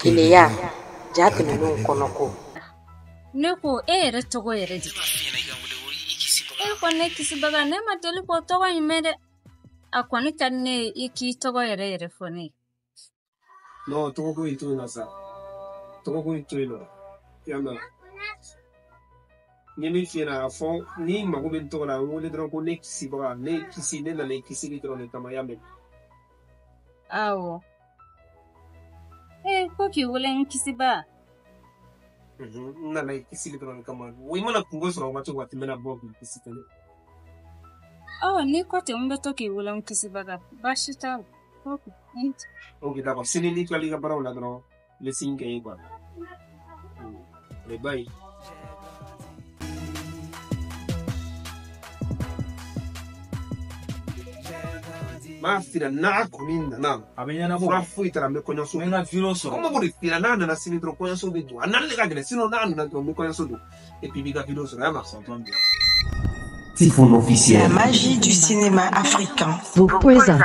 Keleya, ja tɛmɛnenw kɔnɔ ko. Ne ko e yɛrɛ tɔgɔ yɛrɛ di? E ko ne kisibaga, ne ma deli k'o tɔgɔ in mɛn dɛ. A kɔni ka di ne ye i k'i tɔgɔ yɛrɛ yɛrɛ fɔ ne ye. Non, tɔgɔ ko in to yen nɔ sa. Tɔgɔ ko in to yen nɔ. I y'a mɛn? N ye min f'i ɲɛna, a fɔ n'i mago bɛ n tɔgɔ la, n wele dɔrɔn ko ne kisibaga, ne kisi, ne nana i kisili dɔrɔn de kama, i y'a mɛn? Awɔ. Ee, ko k'i wele n kisiba. N nana i kisili dɔrɔn de kama. I mana kungo sɔrɔ waati o waati, n bɛna bɔ k'i kisi fɛnɛ. Ɔ, n'i ko ten, n bɛ to k'i wele n kisibaga. Baasi t'a la. Ok. Ok, d'accord. Sini n'i tilala i ka baaraw la dɔrɔn, n bɛ signe kɛ i ye quoi. Allez, bye. M'a f'i ɲɛna n'a kɔni nana. A bɛ ɲɛnabɔ. Fura foyi t'a la, n bɛ kɔɲɔso. N bɛ n ka vidéo sɔrɔ. Ko mako de f'i ɲɛna, n'a nana sini dɔrɔn kɔɲɔso bɛ don. A nali de ka gɛlɛn, sinon n'a nana dɔrɔn n bɛ kɔɲɔso don. Et puis i b'i ka vidéo sɔrɔ, y'a mɛn? Typhon officiel. La magie du cinéma africain vous présente.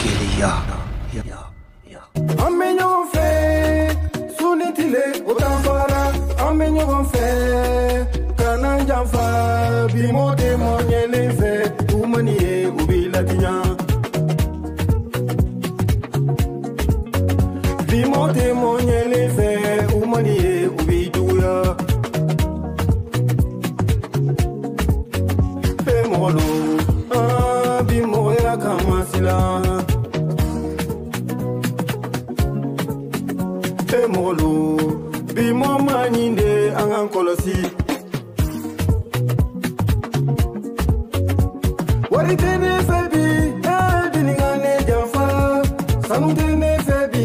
Keleya. An bɛ ɲɔgɔn fɛ su ni tile o t'an fara, an bɛ ɲɔgɔn fɛ kana janfa, bi mɔ tɛ mɔ ɲɛlen fɛ, u mani ye u b'i latiɲa. Bi mɔ tɛ mɔ ɲɛlen fɛ, u mani ye u b'i juguya. Fɛn mɔgɔ lo, aa bi mɔgɔya kama silan. Fɛn mɔgɔ lo, bi mɔ ma ɲi de, an k'an kɔlɔsi. Wari tɛ ne fɛ bi, ee deni ka ne janfa. Sanu tɛ ne fɛ bi,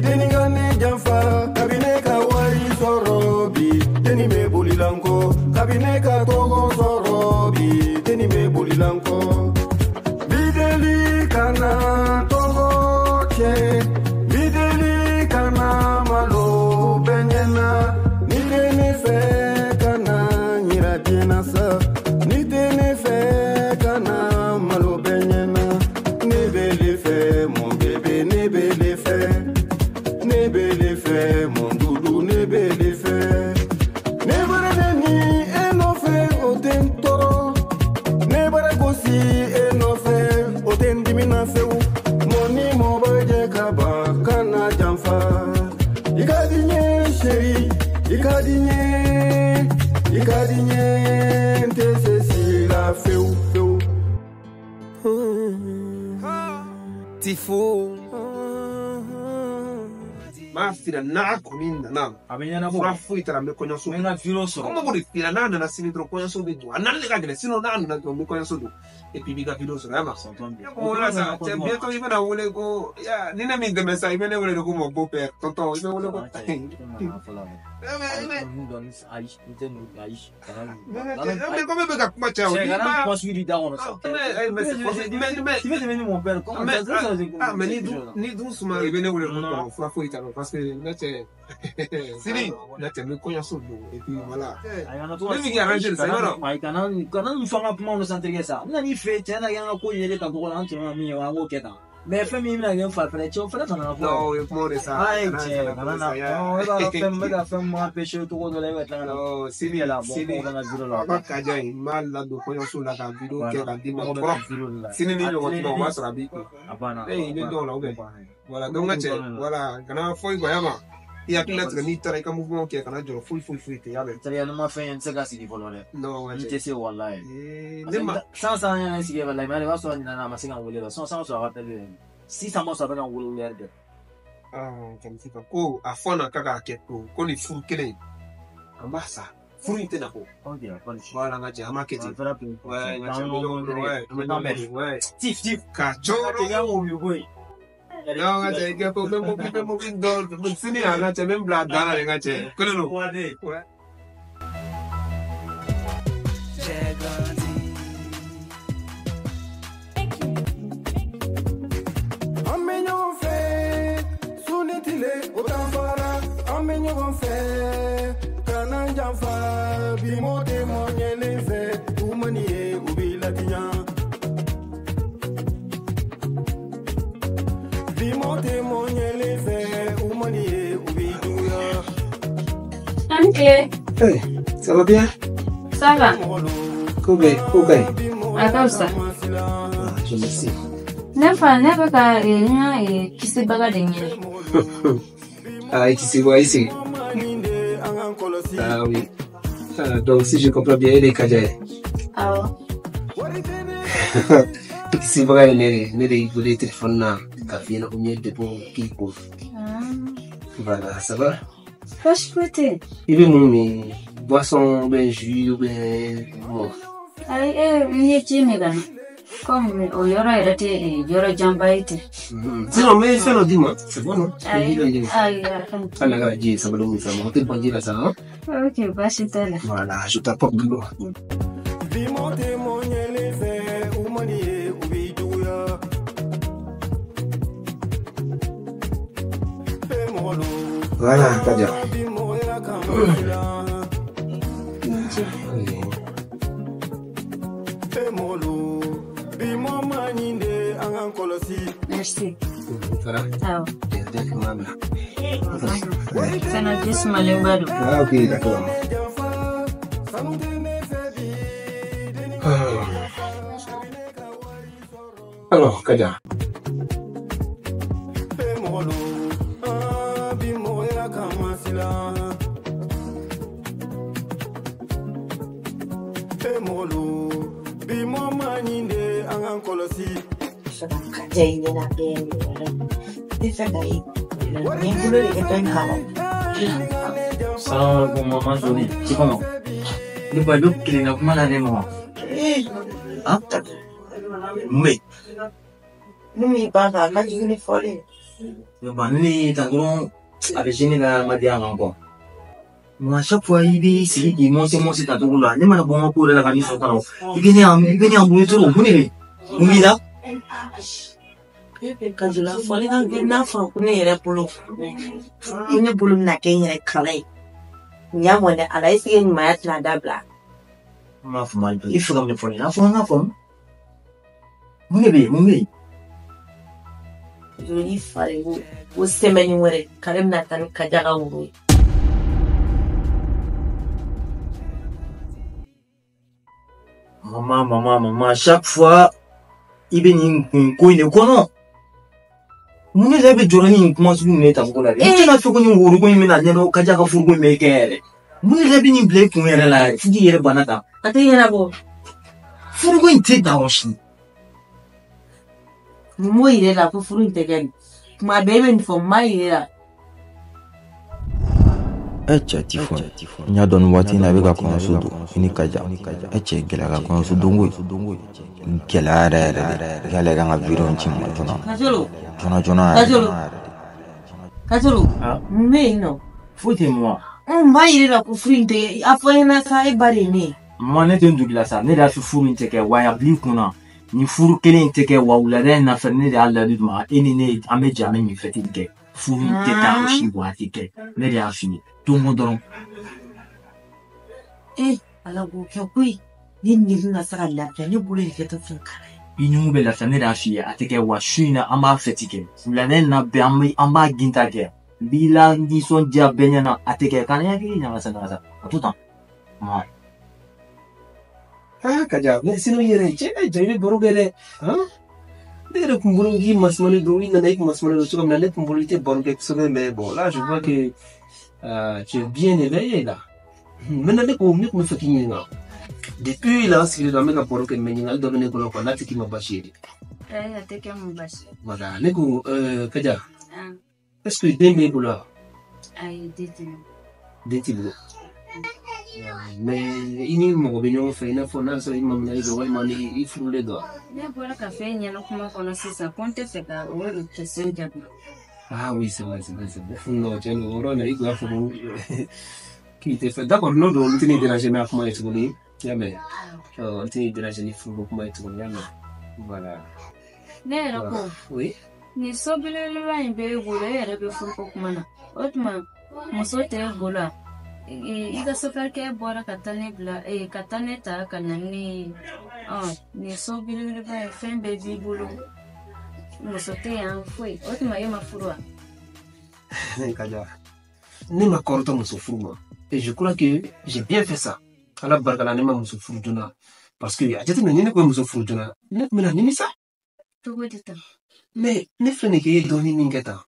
deni ka ne janfa. Kabi ne ka wari sɔrɔ bi, deni bɛ boli la n kɔ. Kabi ne ka tɔgɔ sɔrɔ bi, deni bɛ boli la n kɔ. Bideli kana tɔgɔ tiɲɛ, bideli kana malo bɛɛ ɲɛna. Ni tɛ ne fɛ kana yira diɲɛ na sa. Ni tɛ ne fɛ kana malo bɛɛ ɲɛna. Ne bɛ le fɛ mon bébé, ne bɛ le fɛ. Ne bɛ le fɛ mon doudou, ne bɛ le fɛ. Ne bara ne ni e nɔfɛ o tɛ n tɔɔrɔ. Ne bara gosi e nɔfɛ o tɛ n dimi na fewu. Mɔ ni mɔ bɛ jɛ ka ban kana janfa. I ka di n ye chérie, i ka di n ye, i ka di n ye, n tɛ se si la fewu fewu. Typhon. M'a f'i ɲɛna n'a kɔni nana. A bɛ ɲɛnabɔ. Fura foyi t'a la, n bɛ kɔɲɔso. N bɛ n ka vidéo sɔrɔ. Ko mako de f'i ɲɛna, n'a nana sini dɔrɔn kɔɲɔso bɛ don. A nali de ka gɛlɛn, sinon n'a nana dɔrɔn n bɛ kɔɲɔso don. Et puis i b'i ka vidéo sɔrɔ, y'a mɛn? Ne ko o la sa, cɛ bientôt i bɛna wele ko ya ni ne min dɛmɛ sa, i bɛ ne wele de ko mon beau père, tonton, i bɛ wele ko. Mais comme e bɛ ka kuma caya o. Cɛ kana kuma sugu b'i da kɔnɔ sa. Mais Tu veux devenir mon père, comment mais ça, ça, ça, ah mais ni dun suma i bɛ ne wele ko kɔrɔ, fura foyi t'a la parce que ne cɛ sini ne cɛ n bɛ kɔɲɔso don et puis voilà. Ne bɛ k'i arranger sa, i b'a dɔn. Ayi, kana kana n fɔ an ka kumaw santerikɛ sa. N nana i fɛ tiɲɛ na, k'an ka ko yɛlɛ tan cogo la, an tun bɛ min ye, an k'o kɛ tan. Mais fɛn min bɛna kɛ n fa fɛnɛ cɛ, o fɛnɛ kana fɔ. Non, o ye kumaw de sa. Ayi cɛ, kana na. Non, e b'a dɔn fɛn min bɛ ka fɛn min empêcher cogo dɔ la, e bɛ tila ka na. Non, sini Yɛlɛ bɔ sini mɔgɔ ka vidéo la. aw ka kaja in n b'a ladon kɔɲɔso la ka vidéo kɛ ka d'i ma Mɔgɔ bɛ kɔrɔ. ka vidéo de la. Sini ni A ɲɔgɔn tilen tuma o b'a sɔrɔ a b'i kun. A banna. E i bɛ dɔw la ou bien. Voilà, donc n ka cɛ, voilà, kana foyi quoi, y'a mɛn? I hakili latigɛ n'i taara i ka mouvement kɛ, kana jɔrɔ foyi foyi foyi tɛ, y'a mɛn? Sariya ni ma fɛn ye, n tɛ se ka sigi fɔlɔ dɛ. Non, n N ka tɛ cɛ. se walayi. Ee, Parce ne que ma san san yɛrɛ sigi walayi, mais i b'a sɔrɔ ɲinana a ma se ka n wele la. San san sɔrɔ a ka appel bɛ yen. Sisan ma sɔrɔ a bɛ ka n wele yɛrɛ dɛ. Ah, Kɛmɛ ko a fɔ na k'a k'a kɛ to ko nin furu kelen in, an b'a sa furu in tɛna ko. Ok, pas de souci. Voilà, n ka cɛ, an b'a kɛ ten. Fɛnɛ pe. Ouais, n ka cɛ, an bɛ ɲɔgɔn bolo, ouais, an bɛ ɲɔgɔn bolo, ouais. Tif tif. Ka cɔrɔ. Tɛgɛ wo bi ko yen. Non, n ka cɛ, i kɛ ko n bɛ mobili, n bɛ mobili dɔ sini a n ka cɛ, n bɛ n bila a dan na de n ka cɛ. O kelen don. Waden. Ouais. An bɛ ɲɔgɔn fɛ su ni tile o t'an fara, an bɛ ɲɔgɔn fɛ kana janfa, bi mɔ tɛ mɔ ɲɛlen fɛ, u mani ye u b'i latiɲa. Bi mɔ tɛ mɔ ɲɛlen fɛ. Tile. Hey, ça va bien? Ça va. Ko bɛ ko ka ɲi? A ka fisa. Ah, je merci. Ne fa, ne bɛ ka n ka kisibaga de ɲini. Ah, i kisibaga, i sigi. Ah oui. Ah, donc si je comprends bien, e de ye Kaja ye. Awɔ. I kisibaga ye ne de ye. Ne de y'i wele téléphone na k'a f'i ɲɛna ko n ye dépôt k'i kun. Voilà, ça va? Baasi foyi tɛ yen. I bɛ mun min? Boisson ou bien jus ou bien mun? Ayi, n ye ji min ka na. Comme o yɔrɔ yɛrɛ tɛ yɔrɔ janba ye ten. Sinon, n bɛ fɛn dɔ d'i ma. C'est bon, non? Ayi, ayi, a ka ɲi. Hali n'a kɛra ji ye, sabali mun sa, mɔgɔ tɛ ban ji la sa, hein? Ok, baasi t'a la. Voilà, je t'apporte de l'eau. Voilà, Kadia. Oui. Merci. Voilà. Awɔ. Ouais. Fɛnɛ ji sumalenba don. Ah, ok, d'accord. Ah. Alors, Kadia. Kaja i ɲɛna bɛɛ yɛrɛ. Tɛ fɛ ka ye. Ni n bolo de kɛ dɔ in kama. Salamu alaikum, maman Jolie. C'est comment? Ne ba duk kelen na kuma na ne ma. Ah? Mun bɛ? Ni m'i ban kan, a ka jugu ni fɔlen. Ne ba ne tan dɔrɔn a bɛ gêner la adamadenya kan quoi. Moi, à chaque fois, i b'i sigi k'i monter monter ta cogo la. Ne mana bɔ n ka ko yɛrɛ la ka n'i sɔrɔ ka na, i bɛ ne embrouiller trop. Mun de bɛ yen? Mun b'i la? Kajola fɔlen ka girin n'a fɔra ko ne yɛrɛ bolo ko ne bolo bɛna kɛ n yɛrɛ kala ye. Nin y'a mɔn dɛ, Ala est-ce que ɲumanya tɛna dabila? N m'a faamu hali bi. I fɛ ka mun de fɔ ne ɲɛna? A fɔ n k'a faamu. Mun de bɛ yen? Mun bɛ yen? Joli fari ko semaine wɛrɛ k'ale bɛna taa ni Kaja ka woro ye. Maman, maman, maman, chaque fois, i bɛ nin ko in de kɔnɔ. Mun de la e bɛ jɔrɔ ni nin kuma sugu ninnu ye tan cogo la dɛ? I tɛna fɔ ko nin woroko in bɛna ɲɛdɔn Kaja ka furuko in bɛ kɛ yɛrɛ. Mun de la i bɛ nin bila i kun yɛrɛ la yɛrɛ fo k'i yɛrɛ bana tan? A tɛ ɲɛnabɔ. Furuko in tɛ dan o si. Mun b'o yir'e la ko furu in tɛ kɛ nin? Tuma bɛɛ e bɛ nin fɔ, mun b'a yir'e la? E cɛ Tifo, n y'a dɔn nin waati in na i bɛ ka kɔɲɔso don i ni Kaja. E cɛ gɛlɛya ka kɔɲɔso don koyi. Gɛlɛya yɛrɛ yɛrɛ de. I k'ale kan ka vidéo ci n ma joona. Kajolo. Joona joona yɛrɛ. Kajolo. Kajolo. Mun bɛ yen nɔ? Foyi tɛ yen wa? Mun b'a yir'e la ko furu in tɛ kɛ? A fɔ n ɲɛna sa, e ba de ye ne ye. Maman, ne tɛ n dugu la sa. Ne de y'a fɔ furu in tɛ kɛ wa a bil'i kun na. Nin furu kelen in tɛ kɛ wa wulada in na fɛnɛ ne de y'a ladi ma e ni ne an bɛ jɛ an bɛ nin fɛti kɛ. Furu in tɛ taa o si wa a tɛ kɛ. Ne de y'a f'i ye. Don o dɔrɔn. Ala k'o kɛ koyi. Ne ni ka se ka lafiya, ne bolo de kɛtɔ fɛn kala ye. I ɲugu bɛ lafiya, ne de y'a f'i ye a tɛ kɛ wa su in na an b'a fɛti kɛ. Wulada in na bɛɛ an b'a ginta kɛ. N b'i la nisɔndiya bɛɛ ɲɛna a tɛ kɛ. Kana i hakili ɲagasa ɲagasa. A to tan. Ah, Kaja, mais sinon i yɛrɛ cɛ ja i bɛ baro kɛ dɛ. Ne yɛrɛ kun bolo k'i masumalen don, i nana i kun masumalen don cogo min na, ne kun bolo i tɛ baro kɛ kosɛbɛ, mais bon là je vois que tu es bien éveillé là. Maintenant ne ko ne kun bɛ fɛ k'i ɲininka. Depuis là an sigilen don an bɛ ka baro kɛ, mais ɲininkali dɔ bɛ ne kɔnɔ quoi, n'a tɛ k'i ma baasi ye de. Ayi, a tɛ kɛ mun baasi ye. Voilà, ne ko Kaja, est-ce que den b'e bolo wa? Ayi, den tɛ ne bolo. Den t'i bolo. Mais i ni mɔgɔ bɛ ɲɔgɔn fɛ i n'a fɔ n'a sɔrɔ i maminalen don walima ni i furulen don wa? Ne bɔra ka fɛn ɲɛna kuma kɔnɔ sisan ko n tɛ fɛ ka o question jaabi. Ah oui, c'est vrai, c'est vrai, c'est vrai. Non, tiɲɛ don, o yɔrɔ in na i kun y'a fɔ ko k'i tɛ fɛ. D'accord, n'o don n tɛn'i déranger n'a kuma ye tuguni. I y'a mɛn? N tɛn'i déranger ni furuko kuma ye tuguni, i y'a mɛn? Voilà. Ne yɛrɛ ko. Oui. Nin so belebeleba in bɛ e bolo, e yɛrɛ bɛ furuko kuma na. O tuma muso tɛ e bolo wa? I ka sofɛrikɛ bɔra ka taa ne bila, ka taa ne ta ka na ni ne ye. Nin so belebeleba in fɛn bɛɛ b'i bolo. Muso tɛ yan foyi. O tuma e ma furu wa? Kaja, ne ma kɔrɔtɔ muso furu ma. Et je crois que j'ai bien fait ça. Ala barika la ne ma muso furu joona. Parce que a jateminɛ ni ne kun ye muso furu joona, ne tun bɛna nimisa. Cogo di tan? Mais ne filɛ nin ye k'e ye dɔɔnin min kɛ tan.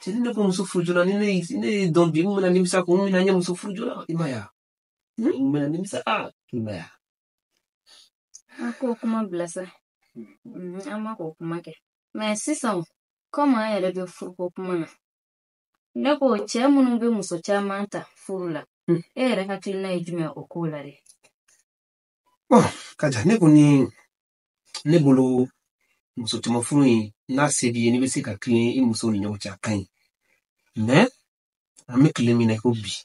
Cɛ ni ne ko muso furu joona, ni ne ye dɔn bi, n bɛna nimisa ko n bɛna n ye muso furu joona. I ma ye wa? N bɛna nimisa aa i ma ye wa? An k'o kuma bila sa. An ma k'o kuma kɛ. Mais sisan komi an yɛrɛ bɛ furuko kuma na, ne ko cɛ minnu bɛ muso caman ta furu la, e yɛrɛ hakilina ye jumɛn o ko la dɛ? Bon, Kaja, ne kɔni ne bolo muso caman furu in n'a se b'i ye n'i bɛ se ka tilen i musow ni ɲɔgɔn cɛ a ka ɲi. Mais an bɛ tile min na i ko bi,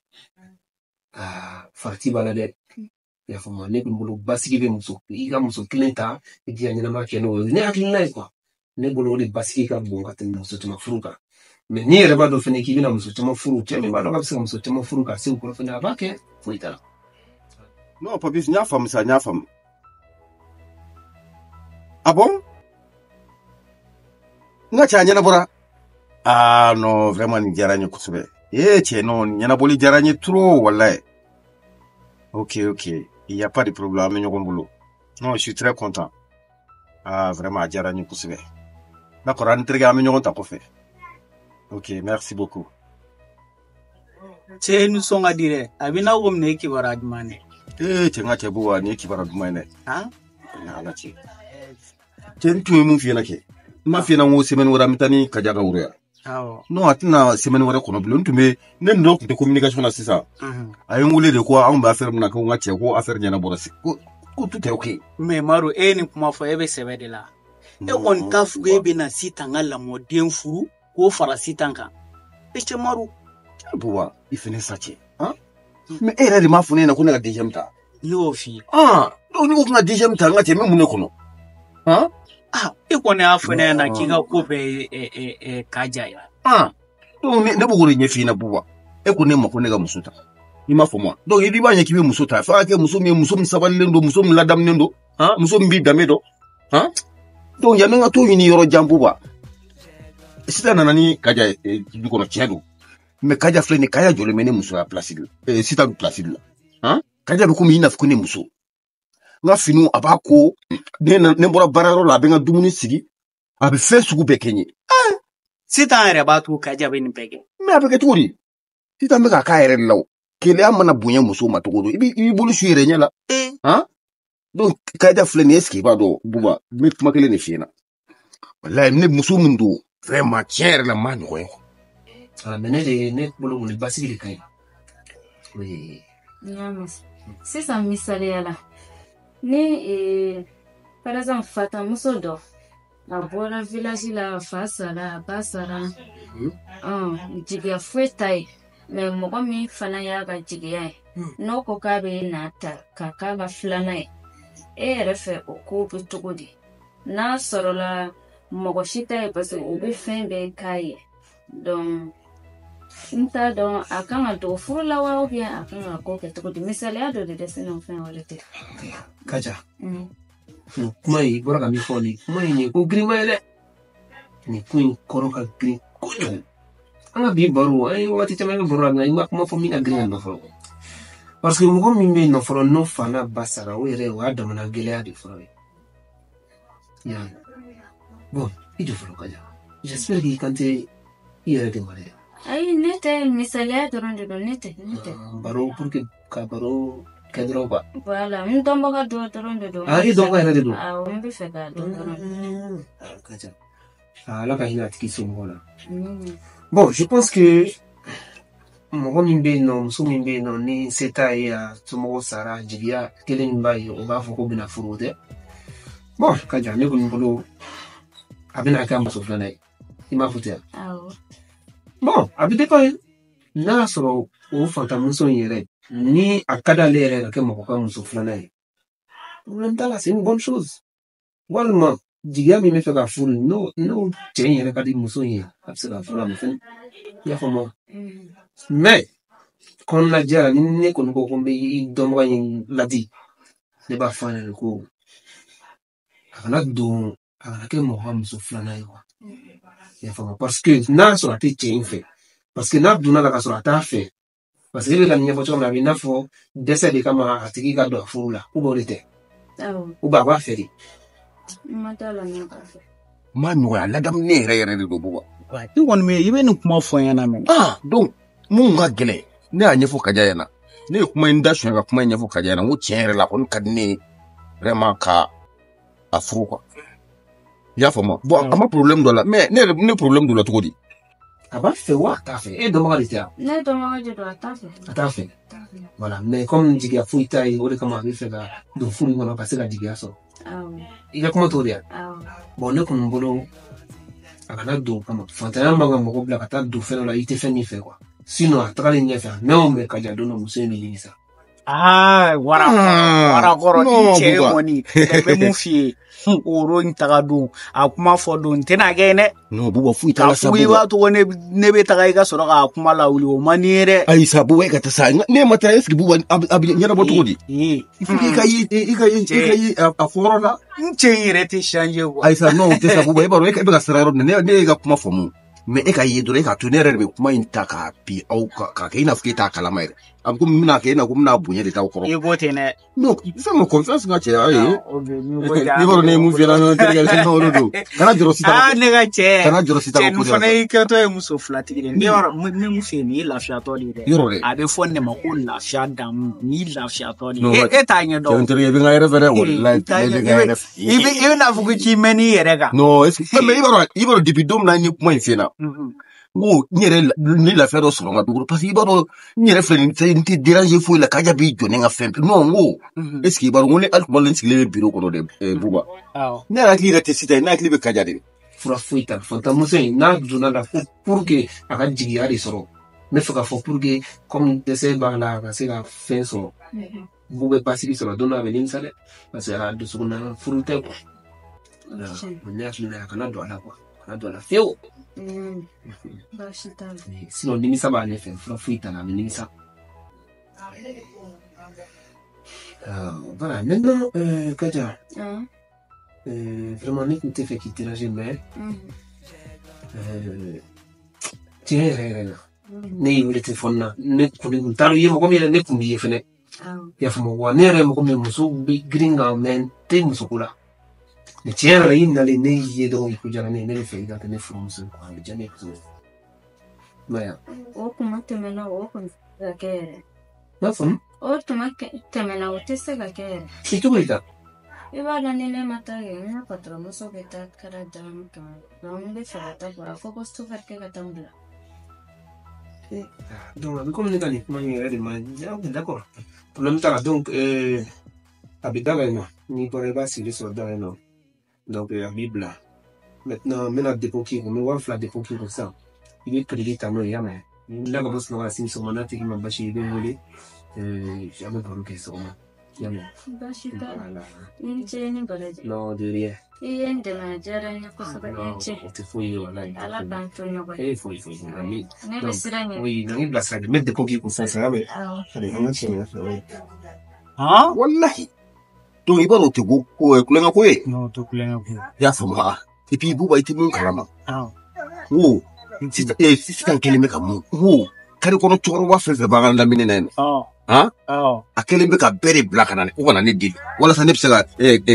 aa farati b'a la dɛ. I y'a faamu ne kɔni bolo basigi bɛ muso i ka muso kelen ta i k'i ka ɲɛnamaya kɛ n'o ye ne hakilina ye quoi. Ne bolo o de basigi ka bon ka tɛmɛ muso caman furu kan. Mais n'i yɛrɛ b'a dɔn fɛnɛ k'i bɛna muso caman furu, cɛ min b'a dɔn k'a bɛ se ka muso caman furu ka se o kɔrɔ fɛnɛ a b'a kɛ foyi t'a la. Non, Papis, n y'a faamu sa, n y'a faamu. Ah bon? N ka cɛ a ɲɛnabɔra. Ah non, vraiment nin diyara n ye kosɛbɛ. Eh cɛ non, nin ɲɛnabɔli diyara n ye trop walayi. Ok, ok. Il n'y a pas de problème, an bɛ ɲɔgɔn bolo. Non, je suis très content. Ah vraiment a diyara n ye kosɛbɛ. D'accord, an terikɛ an bɛ ɲɔgɔn ta kɔfɛ. Ok, merci beaucoup. Cɛ nisɔn ka di dɛ. A bɛ n'a ko minɛ e kibaruya duman dɛ. Eh cɛ n ka cɛ Buba nin ye kibaruya duman ye dɛ. Han? Ni Ala cɛ. Cɛ n tun ye mun f'i ɲɛna kɛ? N m'a f'i ɲɛna n ko semaine wɛrɛ an bɛ taa ni Kaja ka woro ye. Awɔ. Non, a tɛna semaine wɛrɛ kɔnɔ bilen. N tun bɛ ne ni dɔ tun tɛ communication na sisan. A ye n wele de ko anw bɛ affaire min na ko n ka cɛ ko affaire ɲɛnabɔra ko tout est ok. Mais Maro e ye nin kuma fɔ e bɛ sɛbɛ de la. E kɔni t'a fɔ k'e bɛna Sitan ka lamɔden furu k'o fara Sitan kan. E cɛ Maro. Buba i fɛnɛ sa cɛ. Han? Mais e yɛrɛ de m'a fɔ ne ɲɛna ko ne ka DGM ta. Ne y'o f'i ye. Ah, donc ni ko ko n ka DGM ta n ka cɛ n bɛ mun de kɔnɔ? Han? Ah, e kɔni y'a fɔ ne ɲɛna k'i ka ko bɛɛ ye Kaja ye. Ah, donc ne b'o de ɲɛf'i ɲɛna Buba. E ko ne ma ko ne ka muso ta. I m'a faamu wa? Donc i b'a ɲɛ k'i bɛ muso ta. F'a ka kɛ muso min ye muso min sabalilen don, muso min ladamunen don, han? Muso min b'i danbe dɔn, han? Donc yanni n ka t'o ɲini yɔrɔ jan Buba. Sitan nana ni Kaja ye du kɔnɔ tiɲɛ don. Mais Kaja filɛ nin ye, Kaja jɔlen bɛ ne musoya place de la. Sitan place de la. Han? Kaja bɛ komi i n'a fɔ ko ne muso. N ka finiw a b'a ko, ne bɔra baarayɔrɔ la a bɛ n ka dumuni sigi, a bɛ fɛn sugu bɛɛ kɛ n ye. Sitan yɛrɛ b'a to Kaja bɛ nin bɛɛ kɛ. Mais a bɛ kɛ cogo di? Sitan bɛ k'a k'a yɛrɛ de la o. Keleya mana bonya muso ma cogo do, i b'i bolo su i yɛrɛ ɲɛ la. Han? Donc Kaja filɛ nin ye, est ce que i b'a dɔn Buba, n bɛ kuma kelen de f'i ɲɛna. Walayi ne muso min don, vraiment tiɲɛ yɛrɛ la n m'a ɲɔgɔn ye. Ah, mais ne de ne bolo kɔni basigi de ka ɲi. Oui. N y'a mɛn. Sisan misaliya la, ni par exemple fatamuso dɔ a bɔra village la, a fa sara, a ba sara, jigiya foyi t'a ye. Mais mɔgɔ min fana y'a ka jigiya ye, n'o ko k'a bɛ n'a ta k'a k'a ka filanan ye, e yɛrɛ fɛ o ko bɛ cogo di? N'a sɔrɔla mɔgɔ si t'a ye parce que o bɛ fɛn bɛɛ k'a ye. Donc n t'a dɔn a kan ka don furu la wa ou bien a kan ka ko kɛ cogo di? Misaliya dɔ de dɛ, sinon fɛn wɛrɛ tɛ. Kaja, nin kuma in i bɔra ka min fɔ nin kuma in ye ko girinma ye dɛ. Nin ko in kɔrɔ ka girin kojugu. An ka bi baro, an ye wagati caman kɛ baro la nka i ma kuma fɔ min ka girin ka nɔ fɔlɔ. Parce que mɔgɔ min bɛ yen nɔ fɔlɔ n'o fa n'a ba sara o yɛrɛ o y'a damana gɛlɛya de fɔlɔ ye. I y'a ye? Bon, i jɔ fɔlɔ Kaja. J'espère k'i kan tɛ i yɛrɛ de ma dɛ. Ayi ne tɛ, misaliya dɔrɔn de don, ne tɛ, ne tɛ. Baro pour que ka baro kɛ dɔrɔn quoi. Voilà, n dɔnbaga dɔ dɔrɔn de don. Ah, i dɔnbaga yɛrɛ de don. Awɔ, n bɛ fɛ k'a dɔn dɔrɔn. Ah, Kaja. Ah, Ala ka hinɛ a tigi somɔgɔw la. Bon, je pense que mɔgɔ min bɛ yen nɔ, muso min bɛ yen nɔ ni se t'a ye, a somɔgɔw sara, jigiya kelen min b'a ye, o b'a fɔ ko bɛna furu o tɛ. Bon, Kaja, ne kɔni bolo a bɛna kɛ a muso filanan ye. I m'a fɔ ten wa? Awɔ. Bon, a bɛ dépend. N'a y'a sɔrɔ o fantanmuso in yɛrɛ ni a ka d'ale yɛrɛ ka kɛ mɔgɔ ka muso filanan ye, problème t'a la, c'est une bonne chose. Walima jigiya min bɛ fɛ ka furu n'o cɛ in yɛrɛ ka di muso in ye, a bɛ se ka furu a ma fɛnɛ. I y'a faamu wa? Mais kɔnɔnajɛya la ni ne kɔni ko ko n bɛ i dɔnbaga in ladi, ne b'a fɔ a ɲɛna ko a kana don, a kana kɛ mɔgɔ ka muso filanan ye quoi. I y'a faamu? Parce que n'a y'a sɔrɔ a tɛ cɛ in fɛ, parce que n'a donna la ka sɔrɔ a t'a fɛ, Parce que e bɛ ka nin ɲɛfɔ cogo min na, a bɛ i n'a fɔ dɛsɛ de kama a tigi ka don a furu la, ou bien o de tɛ? Awɔ. Ou bien a b'a fɛ de? N ma t'a la n'a b'a fɛ. N m'a nɔgɔya, ladamunen yɛrɛ yɛrɛ de don Buba. I kɔni bɛ i bɛ nin kuma fɔ n ɲɛna mɛ. Ah, donc mun ka gɛlɛn, ne y'a ɲɛfɔ Kaja ɲɛna. Ne ye kuma in da suɲɛ ka kuma in ɲɛfɔ Kaja ɲɛna, n ko tiɲɛ yɛrɛ la a kɔni ka di ne ye vraiment ka a furu quoi. I y'a faamu? Bon, a ma problème dɔ la, mais ne yɛrɛ ne problème dɔ la cogo di? A b'a fɛ wa a t'a fɛ? E dɔnbaga de tɛ wa? Ne dɔnbaga de don, a t'a fɛ. A t'a fɛ. Voilà, mais comme jigiya foyi t'a ye, o de kama a bɛ fɛ ka don furu in kɔnɔ ka se ka jigiya sɔrɔ. Awɔ. I ka kuma t'o de ye? Awɔ. Bon, ne kɔni bolo a kana don o kama. Fantanya man ka mɔgɔ bila ka taa don fɛn dɔ la i tɛ fɛn min fɛ quoi. Sinon a tagalen ɲɛfɛ, a mɛn o mɛn Kaja don dɔ muso in bɛ nimisa. Aa, wara wara kɔrɔ non, i cɛ Buba. kɔni n bɛ mun f'i ye, woro in taga don a kuma fɔ don n tɛna kɛ dɛ. Non, Buba, foyi t'a K'a la sa fɔ i Buba. b'a to ko ne bɛ taga i ka sɔrɔ k'a kuma lawuli, o man di n ye dɛ. Ayi sa Buba, e ka taa sa, ne ma taa, est ce que Buba a bɛ ɲɛnabɔ cogo di? Ee, Il faut que i ka ye i ka ye i ka ye a fɔyɔrɔ la. N cɛ in yɛrɛ tɛ changer quoi. Ayi sa, non, o tɛ sa Buba, e b'a dɔn e bɛ ka siran yɔrɔ min na, ne y'e ka kuma faamu. Mais e ka ye dɔrɔn, e k'a to ne yɛrɛ de bɛ kuma in ta k'a bi aw k'a kɛ i n'a fɔ k'e t'a kalama yɛrɛ. A bɛ komi n bɛna kɛ i n'a fɔ n bɛna bonya de t'aw kɔrɔ. I ko ten dɛ. Non, fais-moi confiance n ka cɛ, ayi. Ok, ni ko ten. I b'a dɔn ne ye mun f'i ɲɛna n terikɛ, o de don. Kana jɔrɔ sisan. Aa, ne ka cɛ. Kana jɔrɔ sisan Cɛ, ko nin de la fana sa. y'i kɛtɔ ye muso filatigi de ye. Ne b'a dɔn n bɛ mun f'i ye, nin ye lafiyatɔ de ye dɛ. Yɔrɔ dɛ. A bɛ fɔ nin de ma ko lafiya damu, nin y'i lafiyatɔ de Non, ye. E t'a ɲɛ cɛ, dɔn. n terikɛ, i bɛ n ka yɛrɛ fɛ dɛ, walahi, I t'a i bɛ ɲɛ n ka yɛrɛ fɛ. i bɛ n'a fɔ ko k'i mɛn n'i yɛrɛ kan. Non, est-ce que mais i b'a dɔn depuis don min na n ye kuma in f'i ɲɛna, n ko n yɛrɛ ne lafiya dɔ sɔrɔ n ka du kɔnɔ, parce que i b'a dɔn n yɛrɛ filɛ nin ye, n tɛ déranger foyi la, Kaja b'i jɔ ne ka fɛn bɛɛ. Non, n ko est ce que i b'a dɔn ko ne hali tuma dɔ la n sigilen bɛ bureau kɔnɔ dɛ, Buba. Awɔ. Ne yɛrɛ hakili yɛrɛ tɛ sisan ye, ne hakili bɛ Kaja de. Fura foyi t'a la. Fantanmuso in n'a donna la ko pour que a ka jigiya de sɔrɔ. N bɛ fɛ k'a fɔ pour que comme dɛsɛ b'a la a ka se ka fɛn sɔrɔ. B'u bɛ basigi sɔrɔ don dɔ a bɛ nimisa dɛ. Parce que a dusukun na furu tɛ quoi. Voilà. Ne hakili la a kana don a la quoi. A kana don a la fiyewu. Baasi t'a la. Sinon nimisa b'ale fɛ, fura foyi t'a la, a bɛ nimisa. Voilà, maintenant, Kaja, vraiment ne tun tɛ fɛ k'i déranger, mais tiɲɛ yɛrɛ yɛrɛ la, ne y'i wele téléphone na, ne kɔni kun t'a dɔn i ye mɔgɔ min yɛrɛ, ne kun b'i ye fɛnɛ. I y'a faamu wa? Ne yɛrɛ ye mɔgɔ min ye, musow bɛ girin kan, mais n tɛ musoko la. Mais tiɲɛ yɛrɛ la, i nalen ne y'i ye dɔrɔn i ko diyara ne ye, ne bɛ fɛ i ka kɛ ne furumuso ye quoi, a bɛ diya ne ye kosɛbɛ. I m'a ye wa? O kuma tɛmɛna, o kɔni tɛ se ka kɛ yɛrɛ. I m'a faamu? O tuma tɛmɛna, o tɛ se ka kɛ yɛrɛ. I cogo di tan? I b'a dɔn ni ne ma taa kɛ, n ka patɔrɔnmuso bɛ taa kɛra daramu 100, donc n bɛ fɛ ka taa bɔ a fɔ ko sofɛrikɛ ka taa n bila. Donc a bɛ komi ne ka nin kuma in yɛrɛ de ma diya, ok, d'accord. Problème t'a la, donc a bɛ da la yen nɔ, n'i bɔra i b'a sigilen sɔrɔ da la yen nɔ. Donc a b'i bila. Maintenant n bɛna dépôt k'i kun, n bɛ 2000 dépôt k'i kun sisan. I bɛ crédit ta n'o ye, i y'a mɛn? N'i wulila ka bɔ sunɔgɔ la sini sɔgɔma n'a tigi ma basi ye, i bɛ n wele. An bɛ baro kɛ sɔgɔma. I y'a mɛn? Baasi t'a la. Voilà. I ni ce ni baraji. Non, de rien. I ye n dɛmɛ, a diyara n ye kosɛbɛ, i ni Non, ce. o tɛ foyi ye walahi. Ala k'an to ɲɔgɔn ye. Eh, foyi foyi. Ami. Ne bɛ Donc, siran ɲɛ. oui, na n bila sira de. N bɛ dépôt k'i kun sisan, i y'a mɛn? Awɔ. Allez, an ka tiɲɛ fɛ, oui. Han? Wallahi. Donc i b'a dɔn o tɛ ko kulonkɛ ko ye. Non, o tɛ kulonkɛ ko ye. I y'a faamu wa? Et puis Buba, i tɛ mun kalama. Awɔ. N ko sisan sisan kɛlen bɛ ka mun? N ko kare kɔnɔ cɛkɔrɔba fɛn fɛn b'an ka lamini na yen nɔ. Han? Awɔ. A kɛlen bɛ ka bɛɛ de bila ka na ko ka na ne deli walasa ne bɛ se ka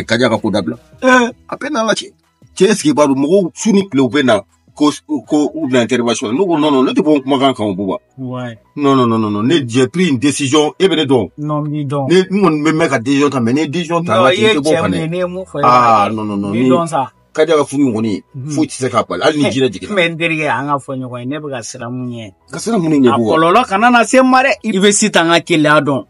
Kaja ka ko dabila. A bɛɛ n'a la cɛ. Cɛ, est ce que i b'a dɔn mɔgɔw su ni tile u bɛ na ko u bɛna intervention, ne ko non non, ne tɛ bɔ n kumakan kan o Buba. Ouais. Non non non non non, ne j'ai pris une décision, e bɛ ne dɔn. Non, n b'i dɔn. Ne n kɔni bɛ mɛn ka décision ta, mais ne ye décision ta Non, n ka i cɛ, ye n tɛ bɔ o cɛ kan mun ye, dɛ. ne ye mun fɔ i b'a Ah kɛ. non non non, N b'i ni dɔn sa. Kaja ka furu in kɔni foyi tɛ se k'a bali hali ni jinɛ jiginna. Mais n terikɛ, an ka fɔ ɲɔgɔn ye, ne bɛ ka siran mun ɲɛ. Ka siran mun ɲɛ A Buba? kɔlɔlɔ kana na se n ma dɛ. I bɛ sitan ka keleya dɔn.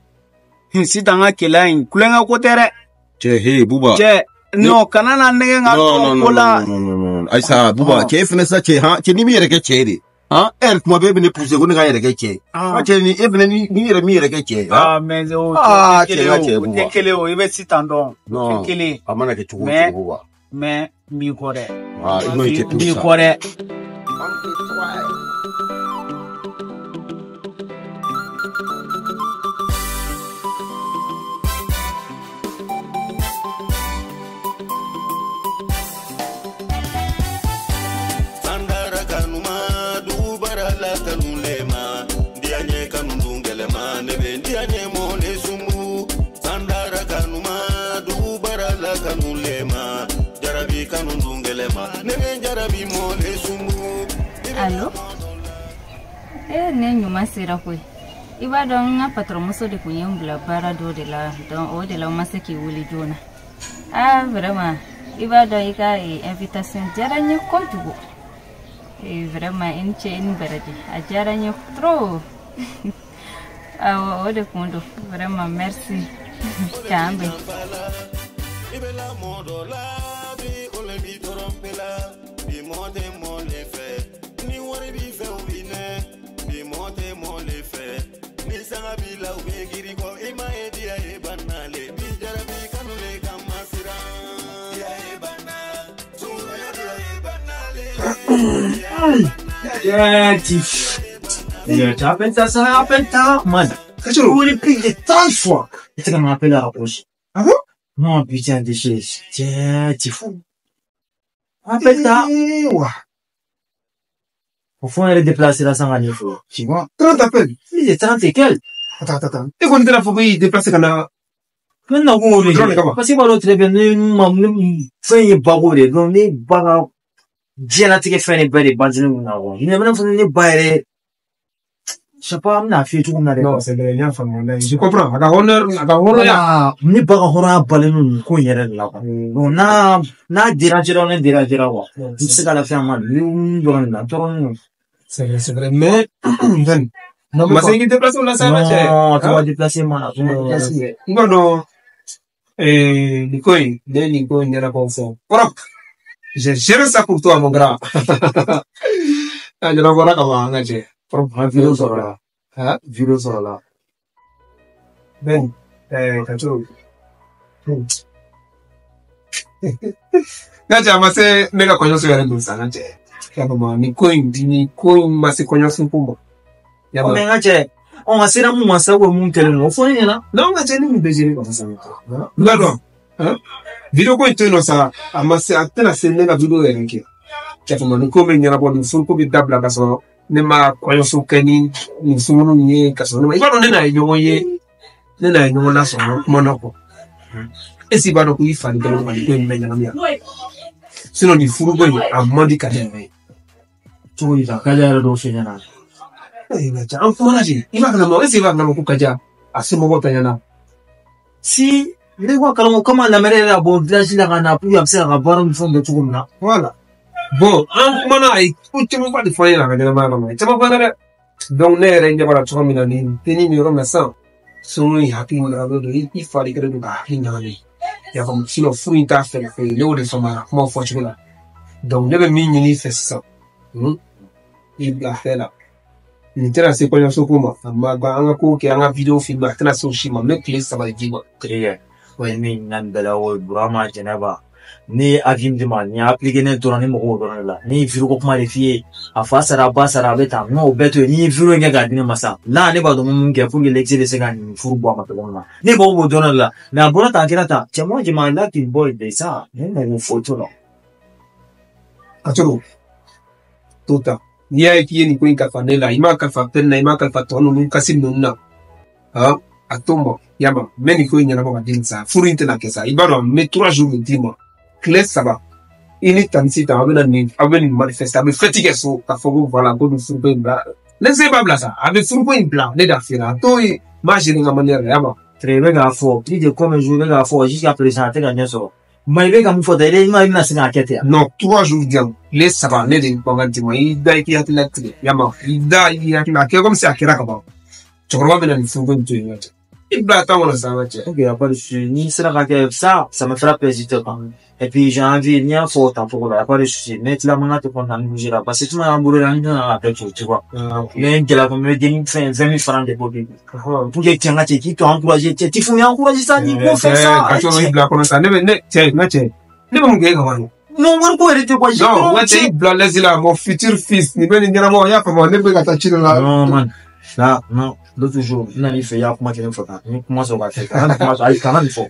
Sitan ka keleya in kulonkɛ ko tɛ dɛ. Cɛ, he Buba. Cɛ, non, kana na nɛgɛ ka Non dɔn non ko non la. non non non non, ayisa Buba, cɛ e fɛnɛ sa cɛ han, cɛ n'i m'i yɛrɛ kɛ cɛ ye de han, e yɛrɛ tuma bɛɛ e bɛ ne pousser ko ne ka n yɛrɛ kɛ cɛ ye. Ah cɛ, ni e fɛnɛ ni yɛrɛ m'i yɛrɛ kɛ cɛ ye han. Ah, mais o Ah tɛ cɛ, kelen n ka o, cɛ o tɛ Buba. kelen o, i bɛ sitan dɔn. O tɛ Non, kelen. a mana kɛ cogo o Mais cogo Buba. mais n b'i kɔ dɛ. Ah non, i tɛ N b'i sa. kɔ dɛ. Sandara kanuma dugubara la kanu lema diyaɲɛ kanu dun gɛlɛma. Allo? Eh, ne ɲuman sera koyi. I b'a dɔn n ka patɔrɔnmuso de kun ye n bila baara dɔ de la, donc o de la n ma se k'i wele joona. Ah, vraiment, i b'a dɔn i ka invitation diyara n ye kojugu. Eh, vraiment, i ni ce i ni baraji. A diyara n ye trop. Awɔ, o de kun don. Vraiment, merci. K'an bɛn. Yeah, tu appelles ça, ça appelle ça, man. Tu voulais plus de 30 fois. Et tu m'appelles à rapprocher. Ah bon? Non, putain, déchet. Tiens, t'es fou. Appelle ça. Au fond, elle est déplacée là sans rien. Tu vois? 30 appels. Plus de 30 et quelques. Attends. Et qu'on était là, faut qu'il déplace quand on a. Maintenant, on est. Parce que moi, très bien, nous, fɛn ye bago de donc ne ba ka diɲɛlatigɛ fɛn de bɛɛ de bandilen kun na quoi. Ne bɛna fɔ ne ba yɛrɛ, je sais pas, n bɛna f'i ye cogo min na dɛ. Non, c'est vrai, n y'a faamu, je comprends. A ka honneur, a ka hɔrɔnya. Ne ba ka hɔrɔnya balen don nin ko in yɛrɛ de la quoi. Donc n'a dérangera, ne dérangera quoi. N tɛ se ka lafiya ma, n dɔrɔn de la, n tɔɔrɔlen don. C'est vrai, mais Ben, ma se k'i déplacer o la sa, cɛ. Non, tu vas déplacer ma, tu vas déplacer. N b'a dɔn. Nin ko in, ne ye nin ko in ɲɛnabɔ fɔ. Propre. J'ai géré ça pour toi, mon grand. A ɲɛnabɔra ka ban, an ka jɛ. Propre. An vidéo sɔrɔ la. Han? Vidéo sɔrɔ la. Ben, Kato. N ka cɛ, a ma se ne ka kɔɲɔso yɛrɛ don sa, n ka cɛ. I y'a faamu, nin ko in ma se kɔɲɔso ko ma. Mais n ka cɛ, ɔ a sera mun ma sa, ou mun kɛlen don, o fɔ ne ɲɛna. Non, n ka cɛ, ni mun bɛ gérer ka sisan. N b'a dɔn. Vidéo ko in to yen nɔ sa, a ma se, a tɛna se ne ka vidéo yɛrɛ kɛ. I y'a faamu, nin ko bɛ ɲɛnabɔ, nin furuko bɛ dabila ka sɔrɔ ne ma kɔɲɔso kɛ ni nin sunkuru nin ye ka sɔrɔ ne ma. I b'a dɔn ne n'a ye ɲɔgɔn ye, ne n'a ye ɲɔgɔn lasɔrɔ kuma na kɔ. Est-ce que i b'a dɔn ko i fa ni kɛlen don ka nin ko in bɛɛ ɲagami yan? Sinon nin furuko in a man di ka tɛmɛ ye. Cogo di tan, Kaja yɛrɛ dɔw f'i ɲɛna. Kaja, an kumana de, i b'a kalama, est-ce que i b'a kalama ko Kaja a somɔgɔw ta ɲɛna? Si, ne ko kalama komi la mère yɛrɛ ka bɔ village la ka na pour que a bɛ se k'a ka baara ni fɛnw kɛ cogo min na. Voilà. Bon, an kumana, a ye ko camanba de fɔ an ɲɛna a ka ɲɛnamaya kɔnɔ, a ye caman fɔ an ɲɛna dɛ. Donc ne yɛrɛ ɲɛ b'a la cogo min na nin dennin bɛ yɔrɔ min na sisan, sunkuru in hakili ɲagaminen don, i fa de kɛlen don ka hakili ɲagami. I y'a faamu, sinon furu in t'a fɛ fɛn ye, ne y'o de faamu a ka kumaw fɔcogo la. Donc ne bɛ min ɲini i fɛ sisan, i bila fɛn la. Nin tɛna se kɔɲɔso ko ma, a ma ban an ka ko kɛ, an ka vidéo filmer, a tɛna se o si ma, n bɛ tile 3 de d'i ma. Terikɛ, o ye min ɲininka nin bɛɛ la o ye Burama Jɛnɛba. Ne ye avis min d'i ma, nin y'a appliqué ne dɔrɔn, ne mago b'o dɔrɔn de la. Ne ye vidéo ko kuma de f'i ye, a fa sara, a ba sara, a bɛ tan. N y'o bɛɛ to yen, n'i ye vidéo in kɛ k'a di ne ma sa, là ne b'a dɔn n bɛ mun kɛ pour que l'ex bɛ se ka nin furu bɔ a ma cogo min na. Ne mago b'o dɔrɔn de la. Mais a bɔra tan, a kɛra tan. Cɛ, moi je m'en là qu'il bɔ de ça. Ne mago foyi t'o la. Kato, to ta. N'i y'a ye k'i ye nin ko in kalifa ne la, i m'a kalifa fɛn na, i m'a kalifa tɔ ninnu kasi ninnu na. Han, a to n ma, i y'a mɛn, n bɛ nin ko in ɲɛnabɔ ka di nin sa, furu in tɛna kɛ sa. I b'a dɔn, n bɛ 3 jours de d'i ma. Tile 3, i ni tan sitan, aw bɛ na nin, aw bɛ nin manifester, a bɛ fête kɛ so, k'a fɔ ko voilà, ko nin furuko in bila. Ne se b'a bila sa, a bɛ furuko in bila, ne da fiyɛ a to yen, n b'a gérer n ka manière la, i y'a mɛn. Très bɛ k'a fɔ, plus de combien de jours i bɛ k'a fɔ jusqu'à présent a tɛ ka ɲɛ sɔrɔ. Mais i bɛ ka mun fɔ tan, i bɛna se k'a kɛ ten. Non, 3 jours di yan, tile 3, ne de ye mankan d'i ma, i da i k'i hakili latigɛ, i y'a mɛn, i da i k'i hakili la, a kɛ comme si a kɛra ka ban. Cɛkɔrɔba bɛna nin furuko in to yen, n ka cɛ. I bila tan kɔnɔ sa, n ka cɛ. Ok, y a pas de souci. N'i sera ka kɛ ça, ça me fera plaisir quoi. Et puis j'ai envie, n'i y'a fɔ tan cogo la, y a pas de souci. Ne tila man ka tɛ kɔnɔna ni bouger la, parce que tuma y'an bolo la, n tɛna ka kɛ tu vois. Mais n gɛlɛya ko n bɛ den fɛn 20 000 francs de bɔ bi. Pour que cɛ n ka cɛ k'i to encourager, cɛ t'i fun encourager ça, n'i ko fɛn ça. Ka cɛ i bila kɔnɔ sa, ne bɛ ne cɛ, n ka cɛ, ne bɛ mun kɛ e ka wari? Non, wari ko yɛrɛ tɛ quoi. Non, n ka cɛ i bila l'aise la, mon futur fils, nin bɛ nin ɲɛnabɔ, i y'a faamu, ne bɛ ka taa ci dɔ la. Non man. Là, non, l'autre jour, n nana i fɛ, i y'a kuma kelen fɔ tan, ni kuma sɔrɔ ka kɛ, kana nin kuma ayi, kana nin fɔ.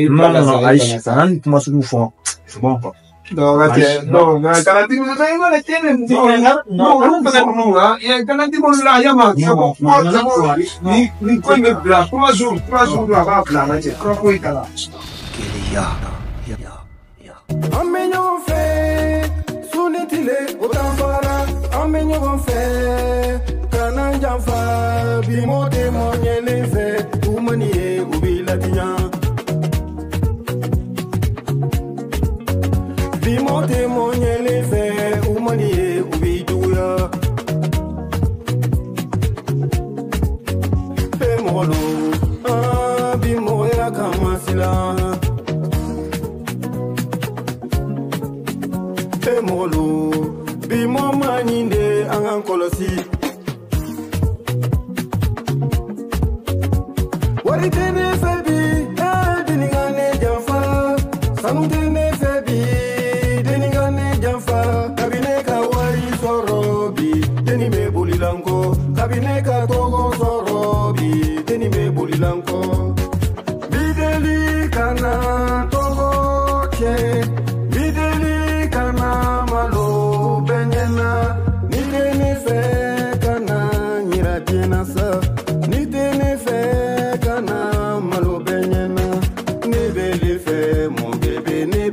Non, non, non, ayi, kana nin kuma sugu fɔ, c'est bon quoi. Non, n ka cɛ, non, nka kana dimi na, i mana cɛ de non, non, olu fana ninnu, han, kana dimi olu la, yama, ni nin ko in bɛ bila 3 jours, 3 jours a b'a bila, n ka cɛ, fura foyi t'a la. An bɛ ɲɔgɔn fɛ. Su ni tile o danfara an bɛ ɲɔgɔn fɛ kana n janfa bi mɔ tɛ mɔ ɲɛlen fɛ u mani ye u b'i latiɲa bi mɔ tɛ mɔ ɲɛlen fɛ u mani ye u b'i juguya e mɔgɔ lo aa bi mɔgɔya kama silan e mɔgɔ lo bi mɔ ma ɲi de an k'an kɔlɔsi wari tɛ ne fɛ bi denni ka ne janfa sanu tɛ ne fɛ bi denni ka ne janfa kabi ne ka wari sɔrɔ bi denni bɛ boli la n kɔ kabi ne ka tɔgɔ sɔrɔ bi denni bɛ boli la n kɔ bideli kana tɔgɔ tiɲɛ bideli kana malo bɛɛ ɲɛna ni tɛ ne fɛ kana yira diɲɛ na sa ni tɛ ne fɛ kana malo bɛɛ ɲɛna ne bɛ le fɛ mon bébé ne